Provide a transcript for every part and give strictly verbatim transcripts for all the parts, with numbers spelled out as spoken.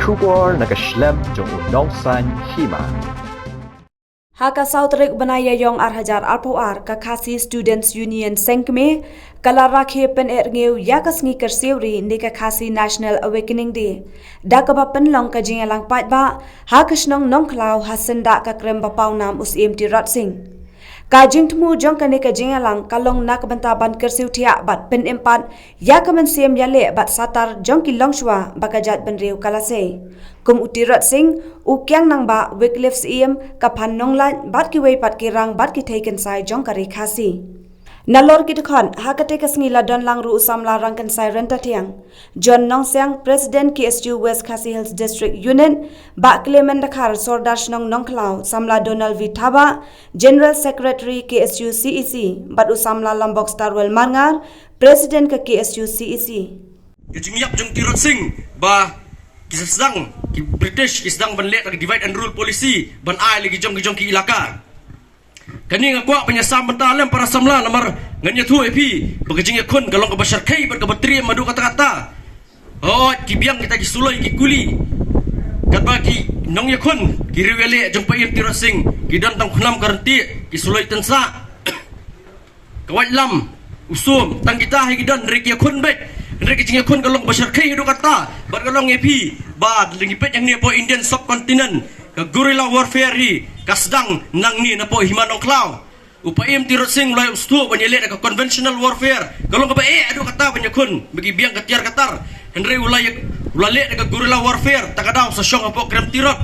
Khubor na ka shlem jong u Nongsaiñ Hima. Ha ka saw tarik u bnai Ïaïong ar hajar arphew ar, ka Khasi Students Union Seng Kmie ka la rakhe pyneh rngiew ïa ka sngi kyrsiew ri ne ka Khasi National Awakening Day da kaba pynlong ka jingïalang paidbah ha ka shnong Nongkhlaw ha syndah ka krem ba pawnam u Syiem Tirot Sing. Ka jingthmu jong kane ka jingïalang ka long na ka bynta ban kyrsiew thiah bad pynim pat ïa ka mynsiem ïaleh bad satar jong ki longshuwa ba ka jaitbynriew ka la sei. Kum u Tirot Sing, u Kiang Nangbah, Wycliffe Syiem, ka Phan Nonglait bad kiwei pat ki rang bad ki thei kynsai jong ka ri Khasi. Nalor ki dkhot, ha kata ka sngi la don lang ruh u samla rang kynsai Ryntathiang John Nongsiang, President K S U West Khasi Hills District Unit, Bah Clement Dkhar, Sordar Shnong Nongkhlaw, samla Donald V Thabah, General Secretary K S U C E C, bad u samla Lambok Starwell Marngar, President ka K S U C E C. Ka jingïap jong Tirot Sing ba ki sdang, ki British ki sdang ban leh ka divide and rule policy ban ai la ki jong ki jong ki ilaka. Kane nga kwah ban ïasam bynta lem para samla namar ngan ïathuh ïa phi ba ka jingïakhun ka long kaba shyrkhei bad kaba triem haduh katta katta. Hooid, ki biang kita ki suloi ki kuli. Katba ki nongïakhun, ki riew ïaleh jong Paiem Tirot Sing ki don tang khnam ka ryntih, ki suloi tynsah, ka waitlam, u sum, tang kita hi ki don, hynrei ki ïakhun beit. Hynrei ka jingïakhun ka long ba shyrkhei haduh katta bad ka long ïa phi ba lyngi peit hangne hapoh Indian subcontinent, ka guerrilla warfare hi ka sdang nangne napoh Hima Nongkhlaw. U Paiem Tirot Sing u la ïoh sdang ban ïaleh da ka conventional warfare, ka long kaba eh haduh katta ban ïakhun ba ki biang ka tiar ka tar. Hynrei u la ïa, u la leh da ka guerrilla warfare, ta ka daw sa shong hapoh Krem Tirot.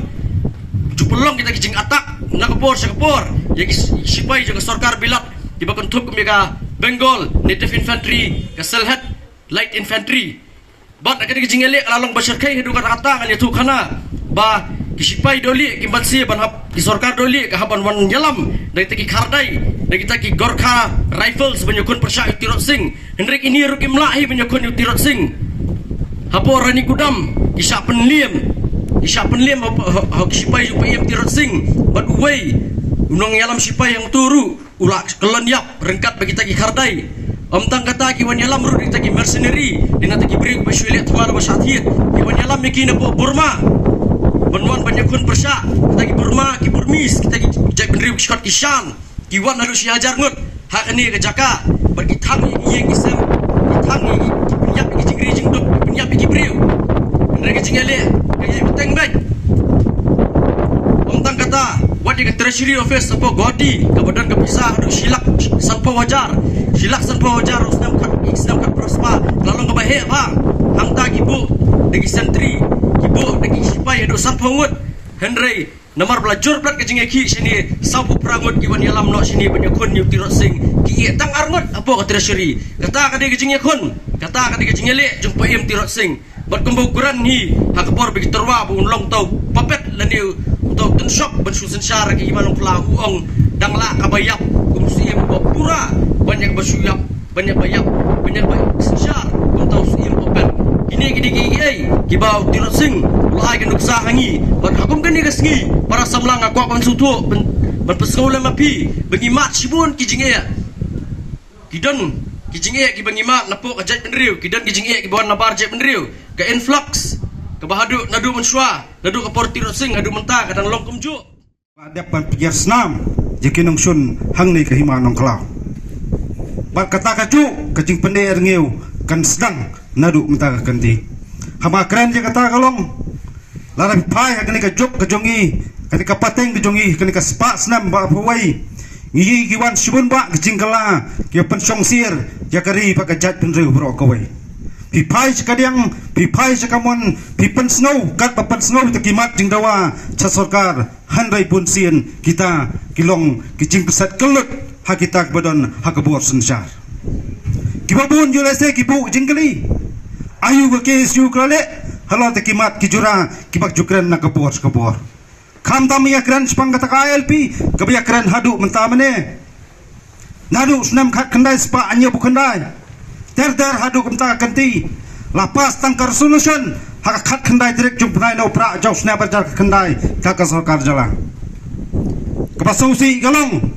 Ju pynlong kita ki jingattack na ka por sha ka por ïa ki sipai jong ka sorkar Bilat kiba kynthup kum ïa ka Bengal Native Infantry, ka Sylhet Light Infantry. Bad ha kane ka jingïaleh ka la long ba shyrkhei haduh katta katta. Ngan ïathuh khana ba ki sipai dohlieh kim pat sngewbha ban hap, ki sorkar dohlieh ka hap ban wan ïalam da kita ki khardai, da kita ki Gorkha Rifles ban ïakhun pyrshah ïa u Tirot Sing. Hynrei kine ruh kim lah hi ban ïakhun ïa u Tirot Sing. Hapoh Ranikudam ki shah pynliem, ki shah pynliem ha, ha, ha ki sipai u Paiem Tirot Sing bad uwei u nongïalam sipai hangto ruh u la kyllon ïap ryngkat bad kita ki khardai. Ym tang kata, ki wan ïalam ruh da kita ki mercenary, da kita ki briew ba shu leh thymmai ba shah thied. Ki wan ïalam ïa ki napoh Burma ban wan ban ïakhun pyrshah kita ki Burma, ki Burmese, kita ki jaitbynriew ki Skhot ki Shan. Ki wan haduh shi hajar ngut ha kane ka jaka bad ki thang ïa ki ïing ki sem, ki thang ïa ki, ki pynïap ïa ki jingri jingduk, ki pynïap ïa ki briew. Hynrei ka jingïaleh ka ïai bteng beit. Ym tang kata, wat ïa ka Treasury Office hapoh Guwahati kaba don ka pisa haduh shi lak sanphew hajar, shi lak sanphew hajar u snem khat, u snem khatphra spah, ka la long kaba heh bha. Hangta ki buh da ki sentry, ki buh da ki sipai haduh sanphew ngut. Hynrei namar ba la jur bad ka jingïakhih shane, sawphew phra ngut ki wan ïalam noh shane ban ïakhun ïa u Tirot Sing, ki ïeh tang ar ngut hapoh ka Treasury. Kata ka dei ka jingïakhun, kata ka dei ka jingïaleh jong u Paiem Tirot Sing. Bad kumba u kren hi ha ka por ba ki tyrwa ba un long uta u puppet lane uta u tynshop ban shu synshar ha ka Hima Nongkhlaw, u ong dang lah kaba ïap kum u Syiem uba pura ban ïa kaba shu ïap, ban ïa ba ïap, ban ïa ba synshar kum uta u Syiem puppet. Kine ki dei kiei kiei kiba u Tirot Sing u la ai ka nuksa ha ngi. Bad ha kum kane ka sngi, para samla, nga kwah ban sngewthuh, ban, ban pynsngew lem ma phi ba ngi mad shibun ki jingeh. Ki don ki jingeh kiba ngi mad napoh ka jaitbynriew, ki don ki jingeh kiba wan nabar jaitbynriew. Ka influx kaba haduh naduh mynshuwa, naduh ka por Tirot Sing haduh mynta ka dang long kumjuh. Ba dep ban pynïar snam ïa ki nongshun hangne ka Hima Nongkhlaw. Bad kata kajuh ka jingpyneh rngiew kan sdang naduh mynta ka kynti. Haba kren ïa kata ka long, lada phi phai ha kane ka juk ka jong ngi, kane ka pateng ka jong ngi, kane ka spah snem ba pha wei, ngi ïohi ki wan shibun bah ki jingkylla kiba pynshongsier ïa ka ri bad ka jaitbynriew baroh kawei. Phi phai sha kadiang, phi phai sha kamon, phi pynsngew katba pynsngew ïa ki mat jingdawa sha sorkar. Hynrei bunsien kita ki long ki jingpynset kyllut ha kita kiba don ha ka bor synshar. Kiba bun, ïoh lehse ki buh jingkylli, aïu ka K S U ka la leh halor kita ki mat ki jura kiba ju kren na ka bor sha ka bor. Khamtam ïa kren shaphang kata ka I L P kaba ïa kren haduh mynta mynne. Naduh snem khatkhyndai spah hynñiewphew khyndai ter ter haduh kumta ka kynti, la pass tang ka resolution ha ka khatkhyndai tarik jong u bnai Nohprah jong u snem arhajar khatkhyndai da ka sorkar jylla. Kaba sngewsih ka long,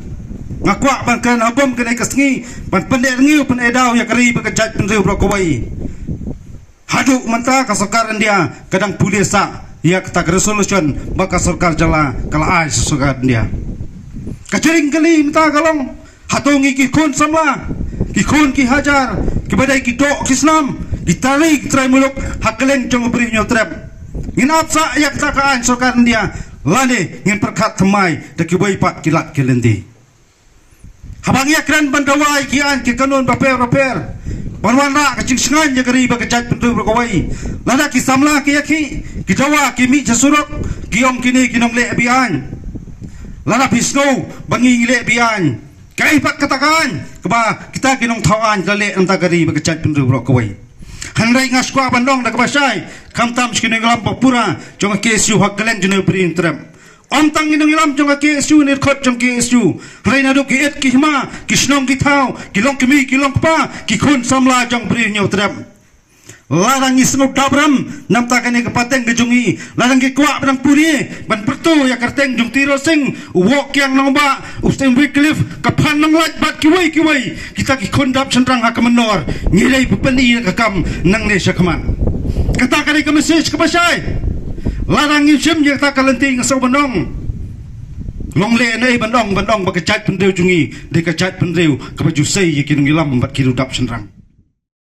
nga kwah ban kren ha bun kane ka sngi ban pyneh rngiew, pyneh daw ïa ka ri bad ka jaitbynriew baroh kawei. Haduh mynta ka sorkar India ka dang pule sah ïa kata ka resolution ba ka sorkar jylla ka la ai sha sorkar India. Ka jingkylli mynta ka long, hato ngi ki khun samla, ki khun ki hajar, kiba dei ki doh ki snam, ki trai ki trai muluk ha kylleng jong u Bri Hynñiewtrep, ngin ap sah ïa kata ka aiñ sorkar India, lane ngin pyrkhat thymmai da kiwei pat ki lad ki lynti? Haba ngi ïakren ban dawa ïa ki aiñ ki kanun bapher bapher ban wanrah ka jingshngaiñ ïa ka ri bad ka jaitbynriew baroh kawei, lada ki samla ki ïakhih, ki dawa, ki mih sha surok, ki ong kine ki nongleh beaiñ. Lada phi sngew ba ngi ngi leh beaiñ, kaei pat kata ka aiñ kaba kita ki nongthaw aiñ ki la leh na ka bynta ka ri bad ka jaitbynriew baroh kawei? Hynrei nga sngewkwah ban ong da kaba shai, khamtam sha ki nongïalam ba pura jong ka K S U ha kylleng jong u Bri Hynñiewtrep. Ym tang ki nongïalam jong ka K S U ne dkhot jong ka K S U, hynrei naduh ki it ki hima, ki shnong ki thaw, ki longkmie ki longkpa, ki khun samla jong u Bri Hynñiewtrep. Lada ngi sngewdap rem na ka bynta kane ka pateng ka jong ngi, lada ngi kwah ban pule ban pyrto ïa ka kyrteng jong u Tirot Sing, u Woh Kiang Nangbah, u Stanley Wycliffe, ka Phan Nonglait bad kiwei kiwei, kita ki khun dap shynrang ha ka mynnor, ngi dei ban pyni ïa ka kam nangne shakhmat. Kata ka dei ka message kaba shai. Lada ngim shim ïa kata ka lynti, nga sngew ban ong, long lehnohei ban ong, ban ong ba ka jaitbynriew jong ngi dei ka jaitbynriew kaba ju sei ïa ki nongïalam bad ki nongdap shynrang.